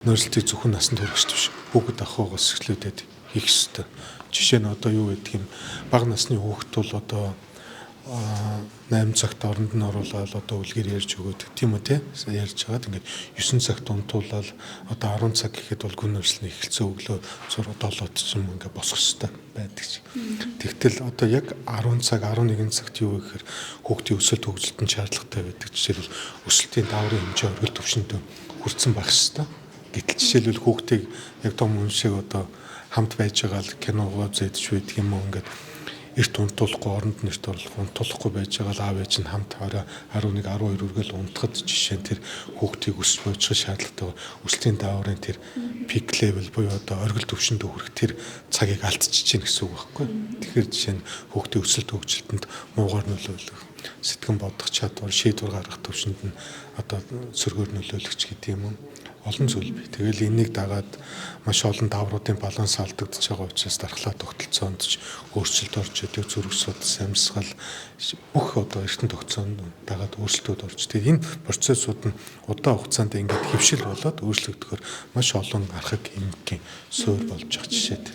Нойрсолтыг зөвхөн насанд хүрэгч биш, хүүхэд ахуйгаас эхлүүлээд хийх ёстой. Жишээ нь одоо юу гэдэг юм, бага насны хүүхэд бол одоо 8 цагт оронд нь оруулаад одоо үлгэр ярьж өгөөд, тийм үү, те, ярьж хагаад ингээд 9 цагт унтуулаад, одоо 10 цаг гэхэд бол гүн нойрсол нь эхэлсэн, өглөө 6 7-д ч юм ингээд босох ёстой байдаг чи. Тэгтэл одоо яг 10 цаг, 11 цагт юу гэхээр хүүхдийн өсөлт хөгжилтөнд шаардлагатай байдаг. Жишээлбэл, өсөлтийн дааврын хэмжээ оргил түвшинд хүрсэн байх ёстой. Гэтэл жишээлбэл хүүхдийг яг том хүн шиг одоо хамт байж байгаа л киногоо зэдэж байдаг юм уу, ингээд эрт унтуулахгүй, оронд нь эрт оруулах, унтуулахгүй байж байгаа л аав ээж нь хамт орой 11, 12 хүргээл унтахад, жишээ нь тэр хүүхдийг өсч буужих шаардлагатай өсөлтийн дааврын тэр peak level буюу одоо оргил түвшинд хүрэх тэр цагийг алдчихж гин гэсэн үг байхгүй. Тэгэхээр жишээ нь хүүхдийн өсөлт хөгжилтөнд муугаар нөлөөлөх, сэтгэн бодох чадвар, шийдвэр гаргах түвшинд нь одоо сөргөөр нөлөөлөх ч гэдэг юм уу, олон зүйл бий. Тэгэл энийг дагаад маш олон даавруудын баланс алдагдаж байгаа учраас дархлаа тогтолцоонд ч өөрчлөлт орж идэг, зүрх судас, амьсгал, бүх одоо эрдэнэ тогтолцоонд дагаад өөрчлөлтүүд орж. Тэгээд энэ процессууд нь удаан хугацаанд ингээд хэвшил болоод өөрчлөгдөхөөр маш олон архаг эмгэгийн суурь болж байгаа жишээтэй.